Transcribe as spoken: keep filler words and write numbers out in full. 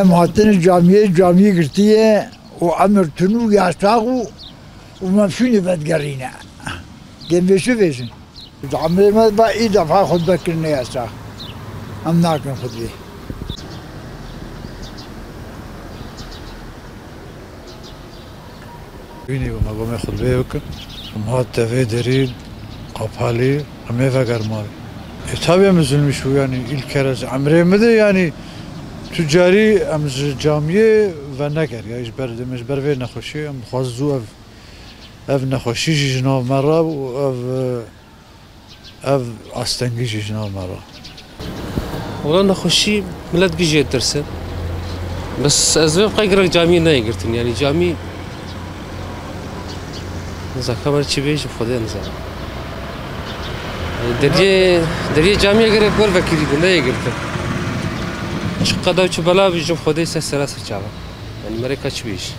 Em hatine camiyê, camiyê girtiye û emir tun û yasax û, û me şûnê vedigerîne. Dê em vê çi bêjin? Di emrê me ba î defa xutbe kirine yasax. Em nakin xutbê. Wînî û me gomê xutbeyê bikin. Em hat devê derî qapalî, em ê veger malê. E, tabii em zulmîş bû, yanî îlk kere ji emrê min de, yanî tu carî em ji camiyê veneger, ya ji ber, ji ber vê nexweşiyê em dixwazin zû ev, ev nexweşî jî ji nav me re û ev, ev astengî jî ji nav me re. Wela nexweşî milet gijê tirse. Bes ez vê qey girek camiyê neyê girtin. Yanî camî, niza kamera çi bêjim, Xwedê niza. Deriyê, deriyê camiyê girek wer vekirî bû, neyê girtin. Çi qeda çi bela bî, jim Xwedê ser sera ser çava. Yanî mereka çi bêjî.